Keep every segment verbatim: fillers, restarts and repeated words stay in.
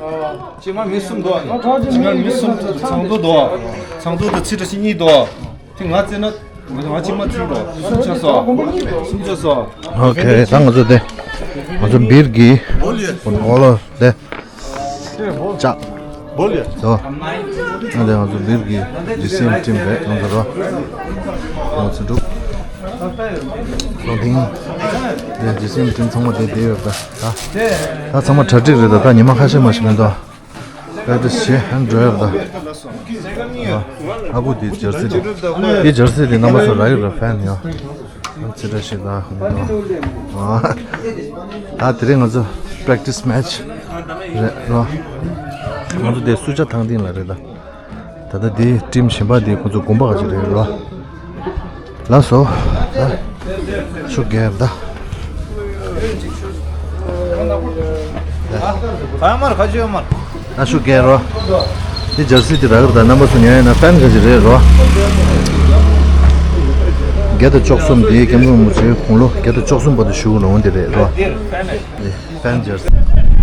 སྐྱེས་མ་མི་གསུམ་འདུག་ཨ་ནི། སྐྱེས་མ་མི་གསུམ་འདུག་ཚང་དུ་འདུག་ཚང་དུ་དུ་ཚིག་གྲྭ་ཆེན་གཉིས་འདུག་དེ་ང་བརྩིས་ན་ང་སྐྱེས་མ་བརྩིས་འགྲོ། གསུམ་ཆགས་སོ། གསུམ་ཆགས་སོ། ཨོ་ཁེ། ད་ང་ཚོ་དེ་ང་ཚོ་སྦིར་གི་ཨོ་ལོ་དེ་ལྕགས་སོ། ང་དེ་ང་ཚོ་སྦིར་གི་ཇི་སི་ཨེམ་ཊིམ་རེད། ང་ཚོ་རོ་ང་ཚོ་འགྲུབ་ལོ་དིང་དེ་ཇི་སི་ཨེམ་ཊིམ་ཚང་མ་དེ་དེ་ཡོད་ད། ད་ད་ཚང་མ་གྲ་སྒྲིག་རེད་ད། ད་ཉི་མ་ཁ་ཤས་མ་ཞིག་མི་འདུག་པེ་ཏི་ཤི་ཧན་འགྲོ་ཡར་ད། ཨ་ཁུ་དེ་ཇར་སི་དེ། དེ་ཇར་སི་དེ་རྣམ་པ་ཚོ་རག་གི་རེད། ཕན་ཡོད། ཚིག་ཁྲ་ཞིག་ད་ཧུང་ད། ད་དེ་རིང་ང་ཚོ་པེ་རེག་ཊི་སི་མེ་ཆི་རེད་རོ། ང་ཚོ་དེ་སུ་ཇ་ཐང་སྟེང་ལ་རེད་ད། ད་ལྟ་དེ་ཊིམ་གཞན་པ་དེ་ཁོ་ཚོ་དགོན་པ་ག་ཅིག་རེད་རོ། ལགས་སོ། ད་ཤུགས་རྒྱག་ཡ་ད། ག་ཡ་མར་ཁ་ཆུ་ཡ་མར། ད་ཤུགས་རྒྱག་རོ། དེ་ཇར་སི་དེ་རག་གི་རེད་ད། རྣམ་པ་ཚོ་ཉོ་ཡ་ན་ཕན་ག་ཅིག་རེད་རོ། བརྒྱ་དང་བཅུ་གསུམ་དེ་སྐྱབས་མགོན་རིན་པོ་ཆེའི་དགུང་ལོ་བརྒྱ་དང་བཅུ་གསུམ་བར་དུ་བཞུགས་ལོང་དེ་རེད་རོ། ཕན་ཇར་སི།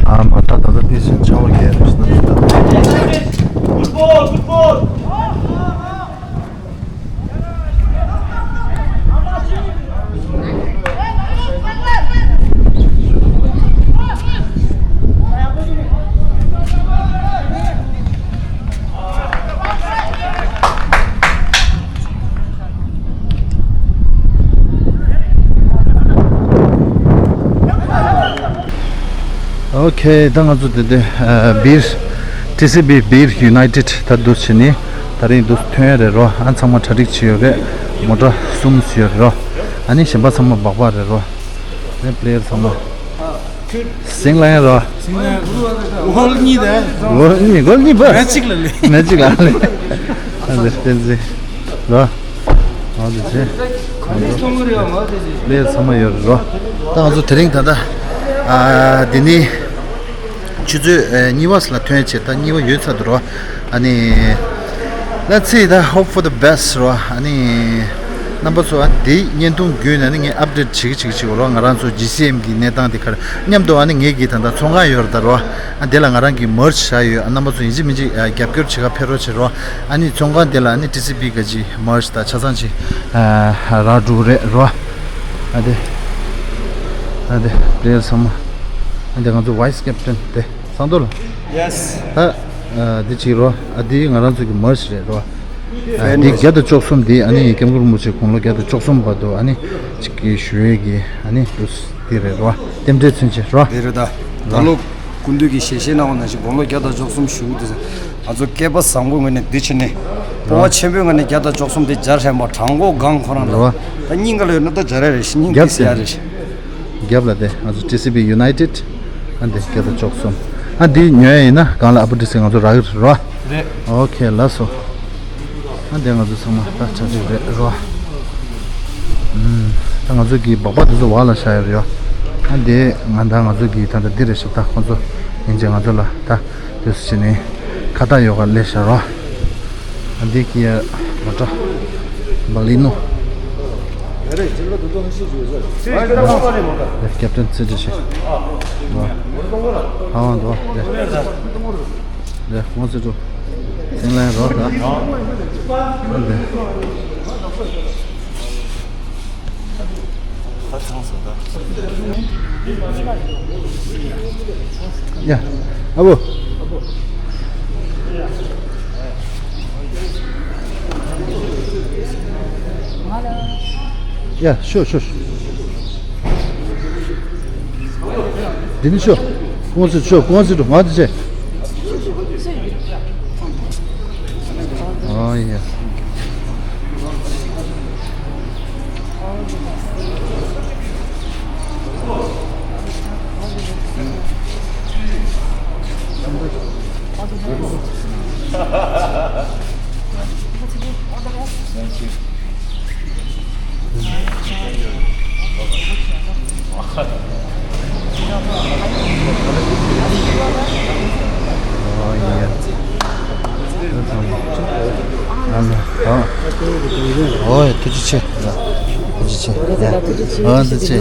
ཨ་མ་ད་ད་ད་དེ་བཞིན་ཆར་པ་རྒྱག་རེད་ཟེར་ན་ད། ཨོ་ཁེ། ད་ང་ཚོ་དེ་དེ་ཨ་སྦིར་ཊི་སི་བི་སྦིར་ཡུ་ནའི་ཊེཌ་ད་འདུག་བྱས་ནས་ད་རིང་འདུག་ཐོན་ཡ་རེད་རོ། ཨ་ཚང་མ་གྲ་སྒྲིག་བྱས་ཡོད་རེད། མོ་ཊ་གསུམ་བཟོས་ཡོད་རེད་རོ། ཨ་ནི་གཞན་པ་ཚང་མ་སྦག་སྦག་རེད་རོ། ཨ་ནི་པི་ལེ་ཡར་ཚང་མ་ཟིང་ལ་ཡ་རོ། གོལ་གཉིས་དེ། གོལ་གཉིས། གོལ་གཉིས་པ། མེ་གཅིག་ལ་ལས། མེ་གཅིག་ལ་ལས། ཨ་ནི་བསྟན་འཛིན་རོ། ཨ་ནི་བྱས། ལས་ཚང་མ་ཡོད་རེད་རོ། ད་ང་ཚོ་དེ་རིང་ད་ལྟ་ཨ་འདི་ནི་ཆུ་ཚོད་ཨ་གཉིས་པ་ལ་ཐོན་བྱས། ད་གཉིས་པ་ཡོལ་ཚར་འདུག་རོ། ཨ་ནི་let's see ད་hope for the best རོ། ཨ་ནི་རྣམ་པ་ཚོ་ཨ་འདི་བརྙན་ཐུང་བརྒྱུད་ནས་ཨ་ནི་ངས་ཨབ་ཌེཊ་བྱེད་ཀྱི་བྱེད་ཀྱི་བྱེད་དགོས་རོ། ང་རང་ཚོ་ཇི་སི་ཨེམ་གི་གནས་སྟངས་དེ་ག་རེ། མཉམ་དུ་ཨ་ནི་ངེད་ཀྱི་ད་ལྟ་ཚོང་ཁང་ཡོད་རེད་ད་རོ། ཨ་འདི་ལ་ང་རང་གི་མར་ཆི་བཞག་ཡོད། ཨ་རྣམ་པ་ཚོ་ཡིན་གཅིག་མིན་གཅིག་ཨ་རྒྱབ་སྐྱོར་བྱེད་ག་ཕེབས་རོགས་བྱེད་རོགས། ཨ་ནི་ཚོང་ཁང་དེ་ལ་ཨ་ནི་ཊི་སི་བི་ག་ཅིག་མར་ཆི་དང་ཆ་ཚང་ཅིག་ཨ་རག་འགྲོ་གི་རེད་རོ། ཨ་དེ་ཨ་དེ་པི་ལེ་ཡར་ཚང་མ། ཨ་དེ་ང་ཚོ་ཝའི་སི་ཀེབ་ཊན་དེ་སང་ཏོ་ལ། ཡེ་སི། ད་ཨ་དེ་ཅིག་རོ། ཨ་དེ་ང་རང་ཚོ་གི་མར་ཆི་རེད་རོ། ཨ་འདི་བརྒྱ་དང་བཅུ་གསུམ་འདི་ཨ་ནི་སྐྱབས་མགོན་རིན་པོ་ཆེ་དགུང་ལོ་བརྒྱ་དང་བཅུ་གསུམ་བར་དུ་ཨ་ནི་གཅིག་གི་ཞུ་ཡས་ཀྱི་ཨ་ནི་འདུག་འདི་རེད་རོ། རྟེན་འབྲེལ་མཚོན་བྱེད་རོ། འདི་རེད་ད། ད་ལོ་སྐུ་མདུན་གྱི་ཞལ་བཞེས་གནང་བ་ནང་བཞིན་དགུང་ལོ་བརྒྱ་དང་བཅུ་གསུམ་བཞུགས་འདི་ང་ཚོ་སྐལ་པ་བཟང་པོའི་ངོས་ནས་འདི་བྱས་ནས་སྤོབས་པ་ཆེན་པོའི་ངང་ནས་བརྒྱ་དང་བཅུ་གསུམ་འདི་སྦྱར་ཧྲན་པ་དྲང་པོ་གང་ཁོ་རང་རེད་རོ། ད་སྙིང་ག་ལ་ཡོད་ན་ད་སྦྱར་ཡ་རེད། སྙིང་རྒྱབ་འདི་ཟེར་ཡ་རེད། རྒྱབ་ལ་དེ་ང་ཚོ་ཊི་སི་བི་ཡུ་ནའི་ཊེཌ། ཨ་འདི་བརྒྱ་དང་བཅུ་གསུམ། ཨ་འདི་ཉོ་ཡ་ཡིན་ན་གང་ལ་ཨ་པོ་ཊི་སི་ང་ཚོ་རག་གི་རེད་རོ། རེད། ཨོ་ཁེ་ལགས་སོ། ཨ་འདི་ང་ཚོ་ཚང་མ་ད་ཆ་ཅིག་རེད་རོ། ཨུམ། ད་ང་ཚོ་གི་སྦག་སྦག་དེ་ཚོ་བར་ལ་བཞག་ཡོད་རེད་ཡོ། ཨ་འདི་ང་ད་ང་ཚོ་གི་ད་ལྟ་འདི་རེད་ཤག་ད་ཁོ་ཚོ་ཡིན་ཅེ་ང་ཚོ་ལ་ད་དུས་སུ་བྱས་ནས་ཁ་བཏགས་ཡོད་ག་ལས་བཞག་རོ། ཨ་འདི་གི་ཡ་མོ་ཊ་བ་ལི་ནོ། ལེ་ཀེབ་ཊན་ཚེ་འདི་ཤེ། ཨ་འདོ་ལེ། ལེ་ཁོང་ཚེ་འགྲོ། སེང་ལན་རོ་ད། ཨ་འདི། ཡ། ཨ་བོ། ཡ། ཤོ་ཤོ་ཤོ། འདི་ནི་ཤོ། ཀོང་སི་ཤོ། ཀོང་སི་འགྲོ། ང་འདི་བྱས། ཨ་ཡ། Thank you. ཨོ་ཡ། ཐུགས་རྗེ་ཆེ། ཐུགས་རྗེ་ཆེ། ཨ་ཐུགས་རྗེ་ཆེ།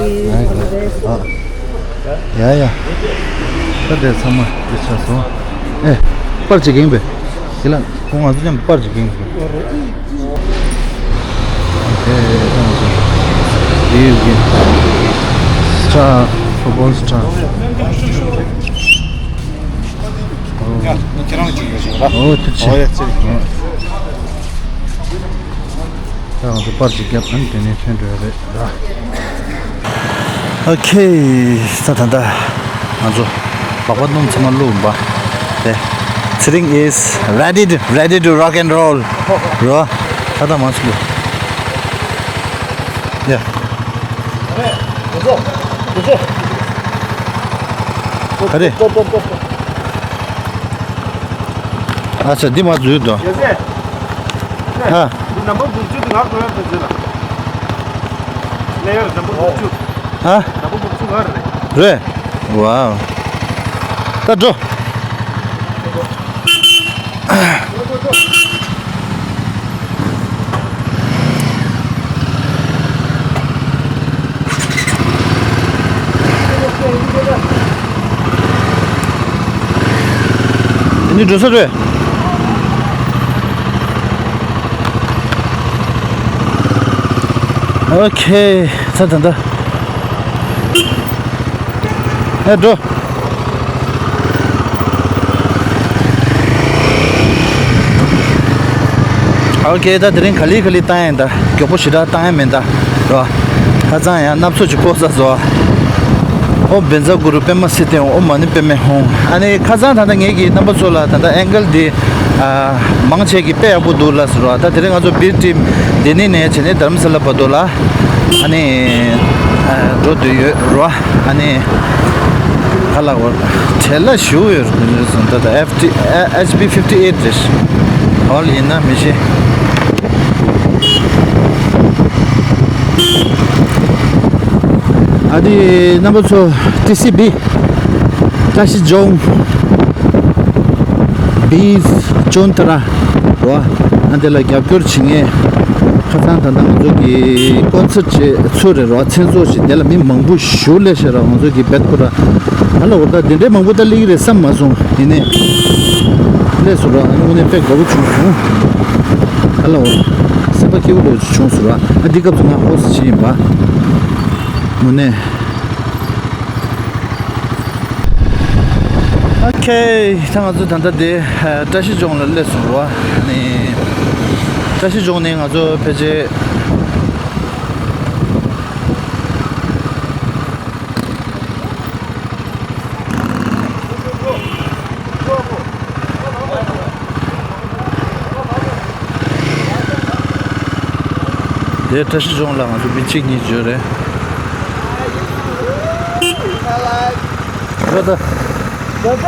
ཨ་ཡ་ཡ། ད་དེ་ཚང་མ་འདི་ཆགས་སོང་། ཨེ། པར་ཅིག་གིན་པས། དེ་ལ་ཁོང་ང་ཚོ་མཉམ་དུ་པར་ཅིག་གིན་པས། ཨེ། ཨེ། ཨེ། ཨེ། སི་ཊར། ཕུཊ་བོལ་སི་ཊར། ཡ། ཁྱེད་རང་ཅིག་ཡོད་ཤག་ར། ཨོ། ཐུགས་རྗེ་ཆེ། ཨོ་ཡ། ཚེ་རིང་། ད་ང་ཚོ་པར་ཅིག་བརྒྱབ། ཨ་ནི་དེ་ནས་ཐོན་འགྲོ་ཡ་རེད་ད། ཨོ་ཁེ། ས་ད་ལྟ་ང་ཚོ་སྦག་སྦག་སྣུམ་ཚང་མ་བླུགས་པ་རེད། Tsering is ready to, ready to rock and roll. རོ། ད་ད་མ་ཚུགས། ཡ། ག་རེ། ཨ་ཙི། འདི་མ་འཛུལ་དོ། ཡ་ཟེ། ཨ། འདི་ནམ་བར་དྲུག་ཅུ་འདི་ང་གོ་ཡ་ད་ཟེར་ལ། ལེ་ཡར་ནམ་བར་དྲུག་ཅུ། ཨ། ནམ་བར་དྲུག་ཅུ་ང་རེད། རེད། ཝའོ། ད་འགྲོ། འདི་འགྲོ་ས་རེད། ཨོ་ཁེ། ཚ་ད་ད། ཨེ་འགྲོ། ཨོ་ཁེ། ད་དེ་རིང་ག་ལེ་ག་ལེ་བཏང་ཡིན་ད། མགྱོགས་པོ་ཞེ་དྲག་བཏང་ཡ་མིན་ད། རོ། ཁ་སང་ཡང་སྣ་ཚོགས་ཅིག་ཕོག་ས་བཟོ། ཨོཾ་བཛྲ་གུ་རུ་པདྨ་སིདྡྷི་ཧཱུྃ། ཨོཾ་མ་ཎི་པདྨེ་ཧཱུྃ། ཨ་ནི་ཁ་སང་ད་ལྟ་ངེད་ཀྱིས་རྣམ་པ་ཚོ་ལ་ད་ལྟ་ཨེང་གལ་འདི་ཨ་མང་ཆེ་གིས་དཔེ་ཡག་པོ་འདུག་ལབ་ཟེར་བ། ད་དེ་རིང་ང་ཚོ་བིར་ཊིམ་ལྡི་ལི་ནས་བྱས་ནས་དྷ་རམ་ས་ལ་བར་དུ་ལ་ཨ་ནི་ཨ་འགྲོ་འདོད་ཡོད་རོ། ཨ་ནི་ག་ལ་བར་བྲེལ་ལ་ཞུ་ཡོད་རེད། ད་ལྟ་ཨེཕ་ཊི་ཨེཆ་བི་ཕིཕ་ཊི་ཨེཊ་རེད། ཧོལ་ཡིན་ན་མི་ཤེས། ཨ་དེ་རྣམ་པ་ཚོ་ཊི་སི་བི། བཀྲ་ཤིས་ལྗོངས། བིས་ཅོན་ཏ་ར་རོ། ཨ་དེ་ལ་རྒྱབ་སྐྱོར་བྱེད་མཁན། ཁ་སང་ད་ལྟ་ང་ཚོ་གི་ཀོན་སར་ཊི་བྱེད་ཚུལ་རེད་རོ། མཚན་ཚོགས་ཤིག་དེ་ལ་མི་མང་པོ་ཞེ་པོ་སླེབས་ཤག་ར། ང་ཚོ་གི་བེད་ཁོ་ར། ཨ་ལ་འོ་ད་དེ་འདྲའི་མང་པོ་ད་སླེབས་ཀྱི་རེད་བསམ་མ་སོང་། ཡིན་ནའི་སླེབས་སོང་ར། ཨ་ནི་དངོས་གནས་དཔེ་དགའ་པོ་བྱུང་སོང་། ཨ་ལ་འོ། སེམས་པ་སྐྱིད་པོ་འདྲ་བོ་ཅིག་བྱུང་སོང་ར། ཨ་འདི་སྐབས་སུ་ང་ཧོ་སི་ཊི་ཡིན་པ། དངོས་གནས། ཨོ་ཁེ། ད་ང་ཚོ་ད་ལྟ་དེ་བཀྲ་ཤིས་ལྗོངས་ལ་སླེབས་སོང་ར། ཨ་ནི་བཀྲ་ཤིས་ལྗོངས་ནས་ང་ཚོ་ཕལ་ཆེར། དེ་བཀྲ་ཤིས་ལྗོངས་ལ་ང་ཚོ་མི་གཅིག་གཉིས་ཡོད་རེད། རེད་ད། རེད་ད། ག་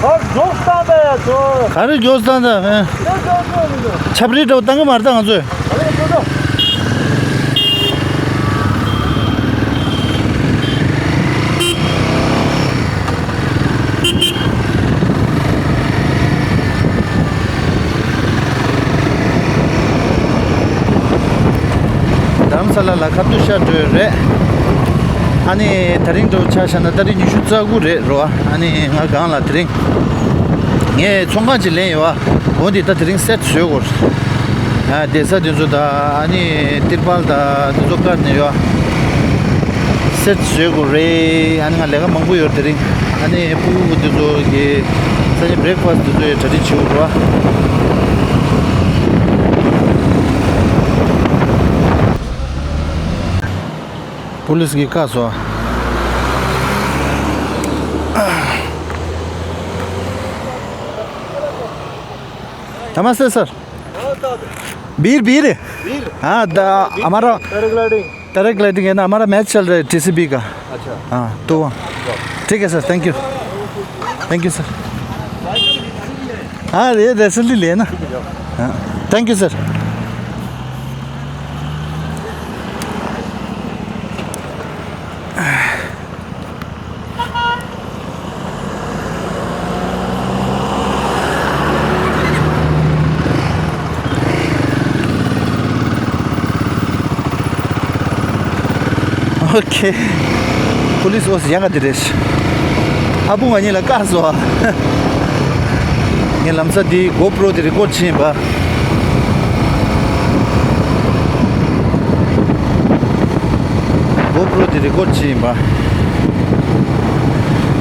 རེ་མགྱོགས་བཏང་ད་ཡ་ཚོ། ག་རེ་མགྱོགས་བཏང་ད་ཧེ། ཆབ་རིལ་འདྲ་བོ་བཏང་གི་མ་རེད་ད་ང་ཚོས། དྷ་རམ་ས་ལ་ལ་ཁ་ཐུག་ཤར་འགྲོ་ཡི་རེད། ཨ་ནི་དེ་རིང་འདྲ་བོ་ཆ་བཞག་ན་ཏ་རིག་ཉི་ཤུ་རྩ་དགུ་རེད་རོ། ཨ་ནི་ང་སྒང་ལ་དེ་རིང་ངས་ཚོང་ཁང་ཅིག་ལེན་ཡོད་ཨ། འོ་འདི་ད་དེ་རིང་སེཊ་བཟོས་དགོས། ཨ་བསྡད་ས་དེ་ཚོ་ད་ཨ་ནི་ཏིར་པལ་ད་དེ་ཚོ་བཀར་ནས་ཡོད་ཨ། སེཊ་བཟོས་དགོས་རེད། ཨ་ནི་ང་ལས་ཀ་མང་པོ་ཡོད་དེ་རིང་། ཨ་ནི་ཕྲུ་གུ་དེ་ཚོ་གི་སང་ཉིན་བྷི་རེག་ཕ་སི་དེ་ཚོ་ཡི་གྲ་སྒྲིག་བྱེད་དགོས་རེད་བ། पुलिस की का सो। नमस्ते सर। बीर, बीर। बीर? हाँ, द-, हमारा paragliding. Paragliding है ना, हमारा मैच चल रहा है टीसीबी का। अच्छा। हाँ, तो वहाँ। ठीक है sir, thank you. Thank you sir. हाँ, ये रेसल ले ना। हाँ, थैंक यू सर। ཨོ་ཁེ། པུ་ལིས་འོ་ཡང་ག་དེ་རེད། ཨ་བུ་ང་གཉིས་ལ་བཀག་སོང་། ངས་ལམ་སང་དེའི་གོ་པྲོ་དེ་རི་ཀོཌ་བྱས་ཡིན་པ། གོ་པྲོ་དེ་རི་ཀོཌ་བྱས་ཡིན་པ།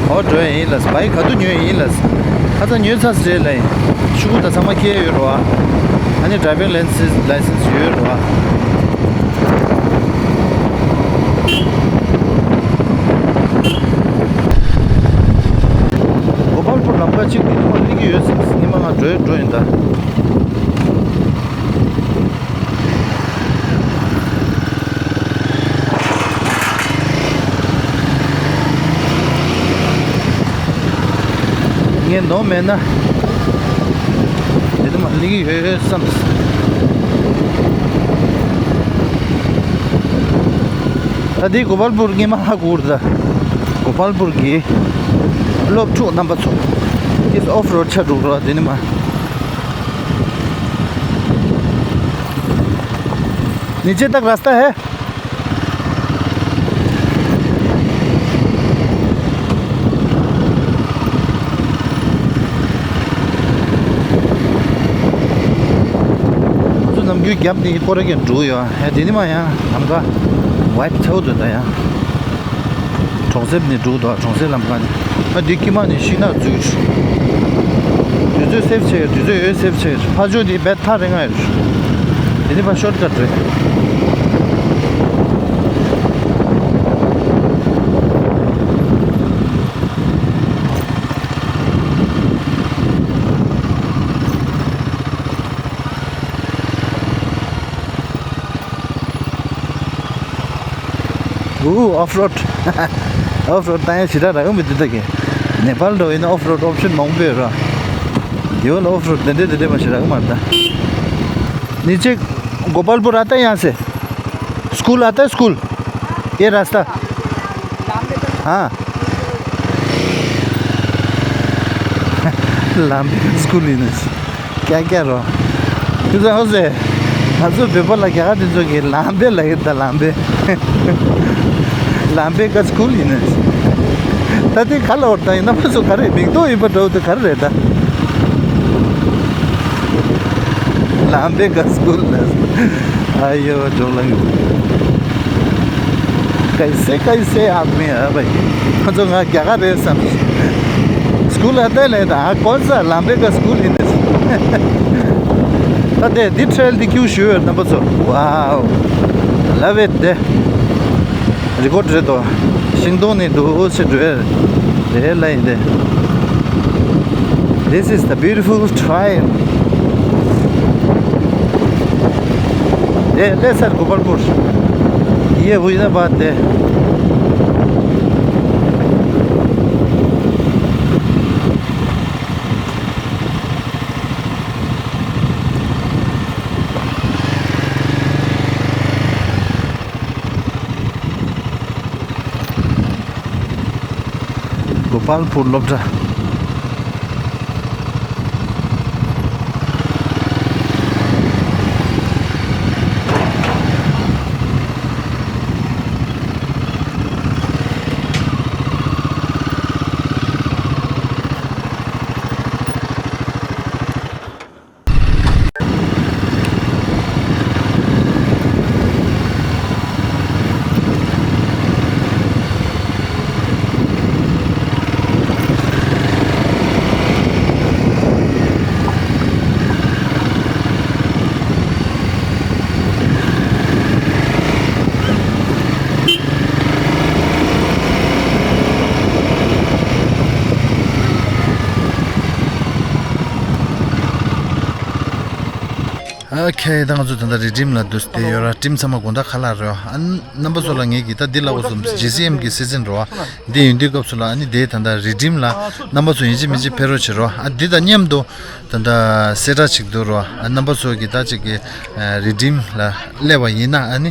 ག་པར་འགྲོ་ཡ་ཡིན་ལགས། བའི་ག་དུས་ཉོས་ཡིན་ལགས། ཁ་སང་ཉོས་ཚར་ཟེར་ལབ་ཡིན། ཤོག་གུ་དང་ཚང་མ་འཁྱེར་ཡོད་རེད་བ། ཨ་ནི་ཌ་རའི་ཝིང་ལའི་སེན་སི་ལའི་སེན་སི་ཡོད་རེད་བ། གོ་པལ་པུར་ལམ་ཁ་གཅིག་དེ་ཉི་མ་སླེབས་ཀྱི་ཡོད་བསམ། ཉི་མ་ང་འགྲོ་འགྲོ་ཡིན་ད། ངས་ནོར་མེད་ན། དེ་དུ་མ་སླེབས་ཀྱི་ཡོད་བསམ། ད་འདི་གོ་པལ་པུར་ཉི་མ་ཧ་གོ་ར་ད། གོ་པལ་པུར་གྱི་སློབ་ཕྲུག་རྣམ་པ་ཚོ། འདི་ཨོཕ་རོཌ་ཆ་འགྲོ་ར་དེ་ནི་མ། नीचे तक रास्ता है। ཚོ་ནམ་རྒྱུན་རྒྱབ་ནས་སྐོར་ར་གྱོན་འགྲོ་ཡོད། ཧེ་དེ་ནི་མ་ཡང་ལམ་ཁ་ཝའིབ་ཚ་བོ་འདུག་ད་ཡང་། གྲོང་གསེབ་ནས་འགྲོ་འདུག་གྲོང་གསེབ་ལམ་ཁ་ནས། ཨ་འདི་ཀི་མ་ནས་ཤིང་ནགས་འཛུལ། དུས་ཚོད་སེབ་བྱེད། དུས་ཚོད་ཡོད་སེབ་བྱེད། ཕར་ཕྱོགས་འདི་བེད་ཐག་རིང་ང་ཡོད། དེ་ནི་ཕར་ཤོར་ཀཊ་རེད། ཨུ། ཨོཕ་རོཌ། ཨོཕ་རོཌ་བཏང་ཡ་ཞེ་དྲག་རག་གི་མི་འདུག་ད་གི། ནེ་པཱལ་འགྲོ་ཡིན་ན་ཨོཕ་རོཌ་ཨོབ་ཤན་མང་པོ་ཡོད་ར། དེ་བོ་ལ་ཨོཕ་རོཌ་དེ་འདྲས་དེ་འདྲས་མ་ཞེ་དྲག་གི་མ་རེད་ད། नीचे गोपालपुर आता है यहाँ से? स्कूल आता है, स्कूल? ये रास्ता? हाँ। लांबे का स्कूल ही नहीं। क्या क्या रहो? ཁྱོད་ཚོ་ཧོ་ཟེ། ང་ཚོ་བོད་པ་ལ་རྒྱ་གར་དེ་ཚོ་གིས་ལམ་བེ་ལབ་ཡོད་ད། ལམ་བེ། ལམ་བེ་ཀ་སྐུལ་ཡིན་ནི། ད་དེ་ག་ལ་འོར་ད་ཡིན་ན། ཕ་ཚོ་ག་རེ་མིང་ཐོགས་ཡིན་པ་འདྲ་བོ་དེ་ག་རེ་རེད་ད། ལམ་བེ་ཀ་སྐུལ་ལ། ཨ་ཡོ་ཇོ་ལང་། कैसे कैसे आदमी है भाई। ཁོ་ཚོ་ང་རྒྱ་གར་རེད་བསམ། स्कूल आता है ལབ་ད། कौन सा? लांबे का स्कूल ཡིན་ནི། ད་དེ་འདི་ཊེལ་འདི་ཁྱུག་ཞུ་ཡོད་རྣམ་པ་ཚོ། Wow, love it དེ། རི་ཀོཌ་རེད་དོ། ཤིང་སྡོང་ནི་འདུག་སེ་འགྲོ་ཡ་རེད་ལ་ཡིན་དེ། This is the beautiful trail. ये ले सर गोपालपुर, ये हुई ना बात है। गोपालपुर སློབ་གྲྭ། ཨོ་ཁེ། ད་ང་ཚོ་ད་ལྟ་རི་ཌིམ་ལ་འདུག་སེ་ཡོད་ར། ཌིམ་ཚང་མ་དགོང་དག་ཁ་ལག་རེད་བ། ཨ་ནི་རྣམ་པ་ཚོ་ལ་ངས་ཀྱིས་ད་འདི་ལབ་དགོས་སོང་། ཇི་སི་ཨེམ་གི་སི་ཛིན་རེད་བ། འདི་ཡིན་དུས་སྐབས་སུ་ལ་ཨ་ནི་དེ་ད་ལྟ་རི་ཌིམ་ལ་རྣམ་པ་ཚོ་ཡིན་གཅིག་མིན་གཅིག་ཕེབས་རོགས་བྱེད་རོགས། ཨ་འདི་དང་མཉམ་དུ་ད་ལྟ་གསལ་བསྒྲགས་ཅིག་འདུག་རོགས། ཨ་རྣམ་པ་ཚོ་གིས་ད་ཅིག་གི་རི་ཌིམ་ལ་སླེབས་པ་ཡིན་ན། ཨ་ནི་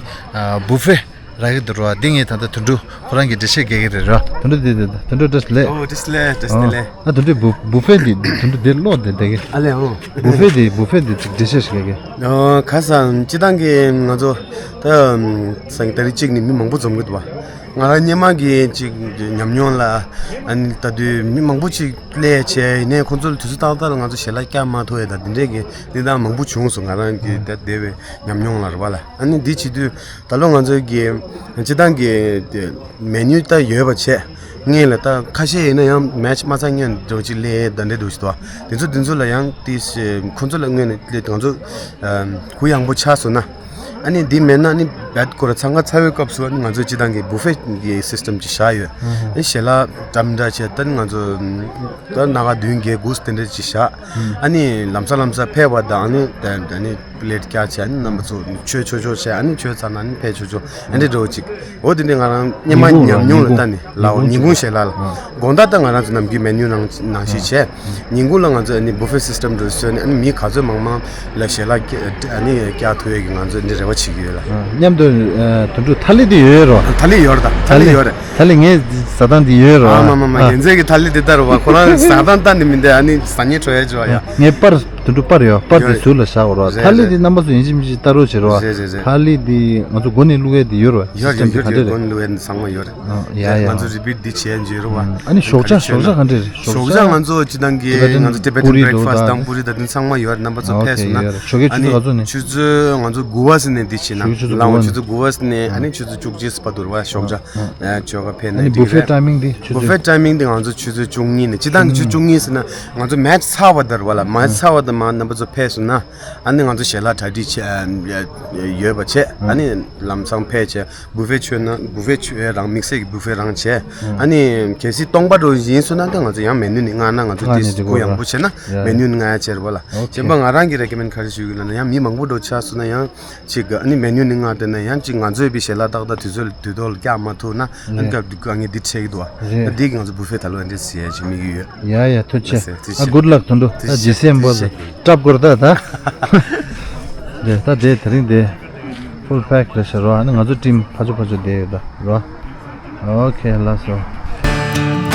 བུ་ཕེ་རག་གི་འདུག་རོགས། འདི་ངས་ད་ལྟ་དོན་གྲུབ་ཁོ་རང་གིས་འགྲེལ་བཤད་རྒྱག་གི་རེད་རོགས། དོན་གྲུབ་འདི་འདི་དོན་གྲུབ་བཀྲ་ཤིས་བདེ་ལེགས། ཨོ་བཀྲ་ཤིས་བདེ་ལེགས། བཀྲ་ཤིས་བདེ་ལེགས། ཨ་དོན་གྲུབ་བུ་བུ་ཕེ་འདི་དོན་གྲུབ་འདི་ཀློག་འདི་འདི་གི། ཨ་ལས། ཨོ། བུ་ཕེ་འདི་བུ་ཕེ་འདི་ཅིག་འགྲེལ་བཤད་ཞིག་རྒྱག་གི། ཨོ་ཁ་སང་སྤྱི་བཏང་གི་ང་ཚོ་ད་སང་ཉིན་ཏ་རིག་གཅིག་ནས་མི་མང་པོ་འཛོམས་གི་འདུག་བ། ང་རང་སྔོན་མ་གི་ཅིག་ཉམས་མྱོང་ལ། ཨ་ནི་ད་དུས་མི་མང་པོ་ཅིག་སླེབས་བྱས་ཡིན་ནའི་ཁོང་ཚོ་ལ་དུས་ཚོད་ཏག་ཏག་ལ་ང་ཚོ་ཞལ་ལག་བཀྱག་མ་ཐུབ་ཡས་དང་དེ་འདྲས་ཀྱི་གནས་སྟངས་མང་པོ་བྱུང་སོང་། ང་རང་གི་ད་འདས་པའི་ཉམས་མྱོང་ལ་རེད་པ་ལ། ཨ་ནི་འདི་བྱེད་དུས་ད་ལོ་ང་ཚོ་གི་སྤྱིར་བཏང་གི་དེ་མེ་ནུ་ད་ཡོད་པ་བྱས། སྔོན་ལ་ད་ཁ་ཤས་ཡིན་ན་ཡང་མེཆ་མ་ཚར་སྔོན་འགྲོ་ཅིག་སླེབས་ད་འདྲས་འདུག་ཞིག་འདུག་དེ་ཚོ་དེ་ཚོ་ལ་ཡང་དེ་ཁོང་ཚོ་ལ་སྔོན་ནས་སླེབས་ང་ཚོ་གུ་ཡངས་པོ་ཆགས་སོང་ན། ཨ་ནི་འདི་མེད་ན་ནི་བད་ཁོ་ར་འཚང་ཁ་ཚ་བའི་སྐབས་སུ་ཨ་ནི་ང་ཚོས་སྤྱིར་བཏང་གི་བུ་ཧྥེ་གི་སིས་ཊམ་ཅིག་བཞག་ཡོད། ཨ་ནི་ཞལ་ལག་འདྲ་མི་འདྲ་བྱས་ད་ནི་ང་ཚོ་ད་སྣ་ཁ་བདུན་བརྒྱད་དགུ་དེ་འདྲ་ཅིག་བཞག་ཨ་ནི་ལམ་སང་ལམ་སང་ཕེབས་པ་དང་ཨ་ནི་ད་ད་ནི་པི་ལེཊ་བཀྱག་བྱས་ཨ་ནི་རྣམ་པ་ཚོ་མཆོད་ཆོག་ཆོག་བྱས་ཨ་ནི་མཆོད་ཚར་ན་ཨ་ནི་ཕེབས་ཆོག་ཆོག་ཨ་འདྲ་འགྲོ་ཅིག་འོ་དེ་འདྲའི་ང་རང་སྔོན་མ་ཉིན་གུང་ཉམས་མྱོང་ལ་ལྟ་ནས་ལའོ་ཉིན་གུང་ཞལ་ལག་ལ། དགོང་དག་ད་ང་རང་ཚོ་ནམ་རྒྱུན་མེ་ནུ་ནང་ནང་བཞིན་བྱས། ཉིན་གུང་ལ་ང་ཚོ་ཨ་ནི་བུ་ཧྥེ་སིས་ཊམ་འདྲ་བཟོས་ནས་ཨ་ནི་མི་ག་ཚོད་མང་མང་ལ་ཞལ་ལག་ཨ་ནི་བཀྱག་ཐུབ་ཡས་ཀྱི་ང་ཚོ་འདི་རེ་བ་བྱེད་ཀྱི་ཡོད་ལ། མཉམ་དུ་དུད་འགྲོ་ཐ་ལི་དེ་ཡོད་རོ། ཐ་ལི་ཡོད་རེད་ད། ཐ་ལི་ཡོད་རེད། ཐ་ལི་ངའི་ཟ་སྟངས་དེ་ཡོད་རོ། ཨ་མ་མ་མ་ཡན་ཚད་ཀྱི་ཐ་ལི་དེ་ལྟར་བ་ཁོ་རང་ཟ་སྟངས་ལྟ་ནི་མི་འདུག་ཨ་ནི་ཟ་སྙིང་བྲོ་ཡས་བྱོས་ཡ། ངའི་པར་དུད་འགྲོ་པར་ཡོད། པར་དེ་ཡོད་ཟུར་ལ་བཞག་རོགས། རེད་ཐ་ལི་རེད། དེ་རྣམ་པ་ཚོ་ཡིན་གཅིག་མིན་གཅིག་ལྟ་རོགས་བྱེད་རོགས། རེད་རེད་རེད། ཐ་ལི་དེ་ང་ཚོ་སྒོ་ནས་བླུག་ཡས་དེ་ཡོད་རོགས། ཡོད་སིས་ཊམ་ཡོད་དེ་ཡོད་ག་འདྲ་ཡོད། རེད། སྒོ་ནས་བླུག་ཡས་དེ་ཚང་མ་ཡོད་རེད། ཡ་ཡ། ང་ཚོ་རི་པིཊ་འདི་བྱས་འཇོན་རོགས། ཨ་ནི་ཞོགས་ཇ་ཞོགས་ཇ་ག་འདྲ་རེད། ཞོགས་ཇ་ང་ཚོ་སྤྱིར་བཏང་གི་ང་ཚོ་ཊི་བེ་ཊན་བྷི་རེག་ཕ་སི་དང་པུ་རི་དང་དེ་ཚང་མ་ཡོད་རེད། རྣམ་པ་ཚོ་ཕེབས་སོང་ན། ཞོགས་ཀའི་ཆུ་ཚོད་ག་ཚོད་ནས། ཆུ་ཚོད་ང་ཚོ་དགུ་པ་ཟིན་ནས་འདི་བྱས་ན་ལའང་ཆུ་ཚོད་དགུ་པ་ཟིན་ནས་ཨ་ནི་ཆུ་ཚོད་བཅུ་གཅིག་བར་དུ་རེད་བ་ཞོགས་ཇ། ཆོ་ག་ཕེབས་ནས་འདི་རེད། བུ་ཧྥེ་ཊའི་མིང་འདི་ཆུ་ཚོད། བུ་ཧྥེ་ཊའི་མིང་འདི་ང་ཚོ་ཆུ་ཚོད་བཅུ་གཉིས་ནས་སྤྱིར་བཏང་གི་ཆུ་ཚོད་བཅུ་གཉིས་ཟིན་ན་ང་ཚོ་མེཆ་ཚར་བ་དང་རེད་བ་ལ། མེཆ་ཚར་བ་དང་མ་རྣམ་པ་ཚོ་ཕེབས་སོང་ན། ཨ་ནི་ང་ཚོ་ཞལ་ལག་གྲ་སྒྲིག་བྱས་ཡོད་པ་བྱས་ཨ་ནི་ལམ་སང་ཕེབས་བྱས་བུ་ཧྥེ་མཆོད་ན་བུ་ཧྥེ་མཆོད་རང་དམིགས་བསལ་གྱི་བུ་ཧྥེ་རང་བྱས། ཨ་ནི་གལ་སྲིད་སྟོང་པ་འགྲོ་ཡིན་སོང་ན་ད་ང་ཚོ་ཡང་མེ་ནུ་ནས་མངགས་ན་ང་ཚོ་དེ་གུ་ཡངས་པོ་བྱས་ན་མེ་ནུ་ནས་མངགས་ཡ་བྱས་རེད་བ་ལ། གཞན་པ་ང་རང་གི་རེ་ཀོ་མེན་ཌི་ག་རེ་ཞུ་གི་ལབ་ན་ཡང་མི་མང་པོ་འགྲོ་ཆགས་སོང་ན་ཡང་ཅིག་ཨ་ནི་མེ་ནུ་ནས་མངགས་བསྡད་ན་ཡང་ཅིག་ང་ཚོས་བི་ཞལ་ལག་ཏག་ཏག་དུས་ཚོད་དུས་ཐོག་ལ་བཀྱག་མ་ཐུབ་ན་ཨ་ནི་སྐབས་དཀའ་ངལ་འདི་འཕྲད་ཀྱི་འདུག་བ། ད་འདི་གི་ང་ཚོ་བུ་ཧྥེ་ད་ལོ་འདི་བྱས་ཡ་ཅིག་དམིགས་ཡུལ་ཡོད། ཡ་ཡ་ཐུགས་རྗེ་ཆེ། ཨ་གུཌ་ལག་དུད་འགྲོ། ད་ཇི་སེམ་པོ་ལ་སྐྲབ་དགོས་རེད་ད། ད་དེ་ད་དེ་དེ་རིང་དེ་ཕུལ་པེག་རེད་ཤག་རོ། ཨ་ནི་ང་ཚོ་ཊིམ་ཕར་ཕྱོགས་ཕར་ཕྱོགས་བསྡད་ཡོད་ད་རོ། ཨོ་ཁེ་ལགས་སོ།